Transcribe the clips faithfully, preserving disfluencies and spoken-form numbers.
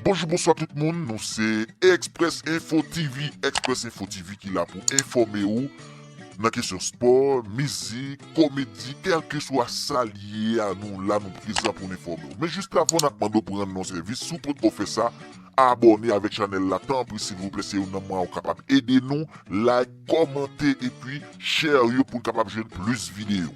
Bonjou, bonswa tout moun, nou se Express Info T V, Express Info T V ki la pou enfòme ou nan kesyon spò, mizik, komedi, kèlkeswa sa l ye a, nou la, nou prezan pou n enfòme ou. Men jis avan n ap mande w pou rann nou sèvis, si w potko fè sa, abòne avèk chanèl la, tanpri silvouplè, se youn nan mwayen ou kapab ede nou, like, kòmante epi share yo pou n kapab jwenn plis videyo.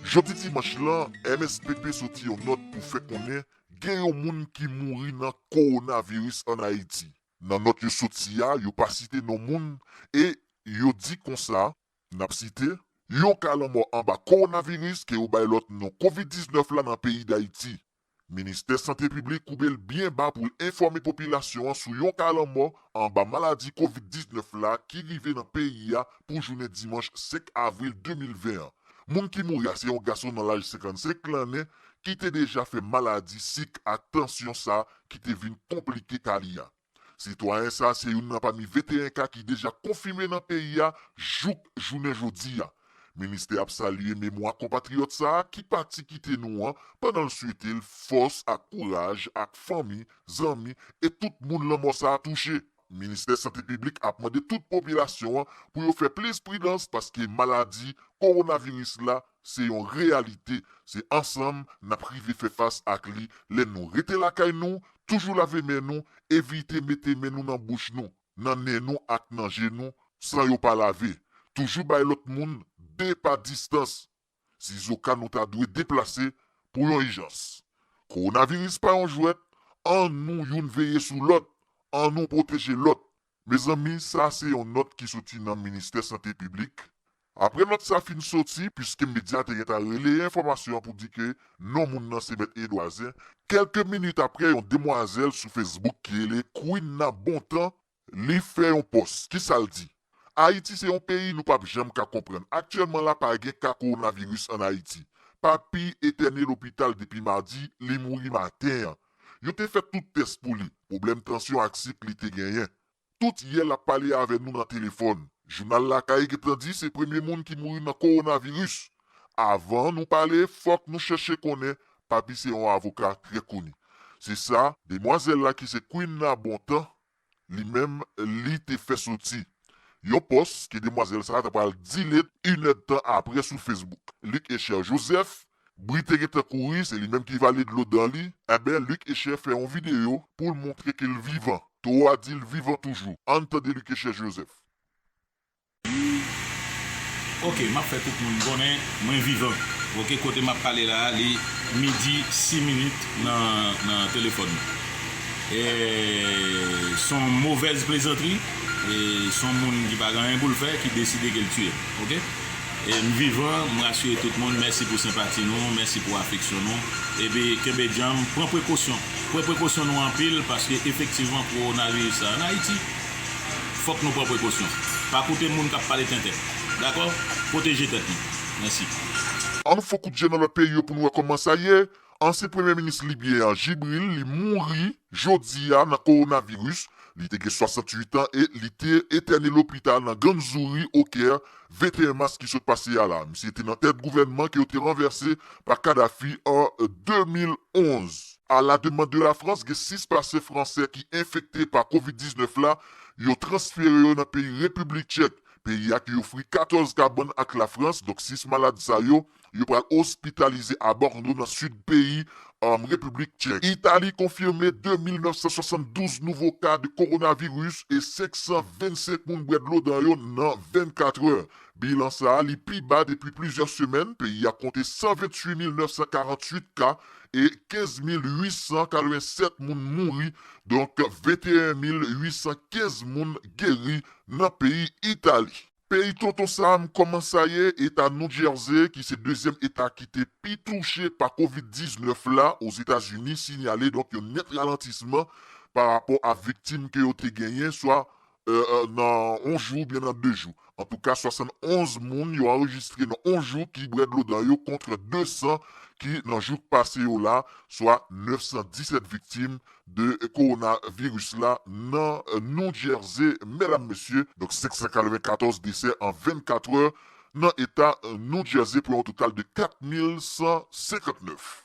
Jodi dimanch lan, M S P P soti yon nòt pou fè konnen gen yon moun ki mouri nan kowonaviris ann Ayiti. Nan nòt yo soti a, yo pa site non moun e yo di konsa, n ap site, yon ka lanmò anba kowonaviris ke yo bay lòt non kovid diznèf la nan peyi Dayiti. Ministè Sante Piblik koube l byen ba pou l enfòme popilasyon an sou yon ka lanmò anba maladi kovid diznèf la ki rive nan peyi a pou jounen dimanch senk avril de mil ven an. Moun ki mouri a se yon gason nan laj senkannsenk lannen ki te deja fè maladi sik ak tansyon sa ki te vin konplike ka li a. Sitwayen sa a se youn nan pami venteyen ka ki deja konfime nan peyi a jouk jounen jodi a. Ministè ap salye memwa konpatriyòt sa a ki pati kite nou an pandan l swete l fòs ak kouraj ak fanmi, zanmi e tout moun lanmò sa a touche. Ministè Sante Piblik ap mande tout popilasyon an pou yo fè plis pridans paske maladi kowonaviris la se yon reyalite. Se ansanm n ap rive fè fas ak li lè nou rete lakay nou, toujou lave men nou, evite mete men nou nan bouch nou, nan nen nou ak nan je nou san yo pa lave. Toujou bay lòt moun de pa distans. Sizoka nou ta dwe deplase pou yon ijans. Kowonaviris pa yon jwèt, ann nou youn veye sou lòt, ann nou pwoteje lòt. Mezanmi, sa se yon nòt ki soti nan Ministè Sante Piblik. Apre nòt sa fin soti, piske medya te gentan releye enfòmasyon an pou di ke non moun nan se Mèt Edwazen, kèlke minit apre, yon demwazèl sou Facebook ki rele Queen nan Bontan, li fè yon pòs. Kisa l di? Ayiti se yon peyi nou p ap janm ka konprann. Aktyèlman la, pa gen ka kowonaviris ann Ayiti. Papi entène lopital depi madi, li mouri maten an. Yo te fè tout tès pou li. Pwoblèm tansyon ak sik li te genyen. Tout yè l ap pale avè nou nan telefòn. Jounal Lakay gentan di se premye moun ki mouri nan kowonaviris. Avan nou pale, fòk nou chèche konnen Papi se yon avoka trè koni. Se sa, demwazèl la ki se Queen nan Bontan, li menm, li te fè soti. Yon pòs ke demwazèl sa a ta pral delete inèdtan apre sou Facebook. Luc Echer Joseph, bri te gentan kouri, se li menm ki vale dlo dan li. Enben, Luc Echer fè yon videyo pou l montre ke l vivan. Towo a di l vivan toujou. Ann tande Luc Echer Joseph. Ok, m ap fè tout moun konnen mwen vivan. Ok, kote m ap pale la a, li midi sis minit nan, nan telefòn mwen. E, se yon movèz plezantri, e, se yon moun ki pa gen anyen pou l fè, ki deside ke l tiye m. Ok? E, m vivan, m rasire tout moun, mèsi pou senpati nou, mèsi pou afeksyon nou. Epi, kenbe djanm, pran prekosyon. Pran prekosyon nou anpil, paske efektivman, kowonaviris sa ann Ayiti, fòk nou pran prekosyon. Pa koute moun k ap pale tenten. Dakò? Pwoteje tèt nou. Mèsi. Ann fè kout je nan lòt peyi yo pou n wè kòman sa ye. Ansyen premye minis libyen an, Jibril, li mouri jodi a nan kowonaviris. Li te gen swasanntuit an e li te entène lopital nan Ganzouri, o Kè, venteyen mas ki sot pase a la. Misye te nan tèt gouvènman ke yo te ranvèse pa Kadhafi an de mil onz. A la demande de la France, gen sis pasyan fransè ki enfekte pa kovid diznèf la, yo transfere yo nan peyi Repiblik Tchèk. Peyi a ki ofri katòz kabann ak Lafrans, donk sis malad sa yo, yo pral ospitalize a Bordeaux nan sid peyi, um, Repiblik Tchèk. Itali konfime de mil nèf san swasanndouz nouvo ka de kowonaviris e senk san vennsenk moun bwè dlo dan yo nan vennkat è. Bilan sa a, li pi ba depi plizyè semèn. Peyi a konte san venntuit mil nèf san karantuit ka e kenz mil uit san katrevennsèt moun mouri, donk venteyen mil uit san kenz moun geri nan peyi Itali. Peyi tonton Sam, kòman sa ye? Eta New Jersey, ki se dezyèm eta ki te pi touche pa kovid diznèf la Ozetazini, sinyale donk yon nèt ralantisman pa rapò a viktim ke yo te genyen, swa, e, e, nan yon jou oubyen nan de jou. Antouka, swasannonz moun yo anrejistre nan yon jou ki bwè dlo dan yo, kont de san ki nan jou k pase yo la, swa nèf san disèt viktim de kowonaviris la nan, e, New Jersey, medam, mesye. Donk, senk san katrevenkatòz desè an vennkat è nan eta, e, New Jersey, pou yon total de kat mil san senkantnèf.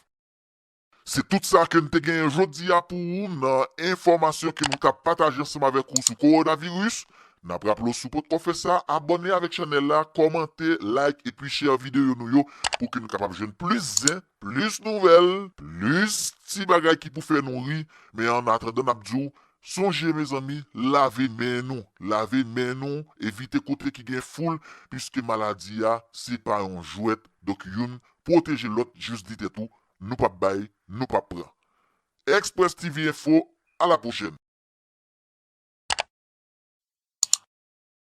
Se tout sa ke n te genyen jodi a pou ou nan enfòmasyon ke nou t ap pataje ansanm avèk ou sou kowonaviris. N ap raple w, si w potko fè sa, abòne avèk chanèl la, kòmante, like epi share videyo nou yo pou ke nou kapab jwenn plis zen, plis nouvèl, plis ti bagay ki pou fè nou ri. Men an atandan, n ap di w, sonje, mezanmi, lave men nou. Lave men nou, evite kote ki gen foul, piske maladi a, se pa yon jwèt. Donk, youn pwoteje lòt, jis di tèt ou, nou p ap bay, nou p ap pran. Express T V Info, à la prochaine.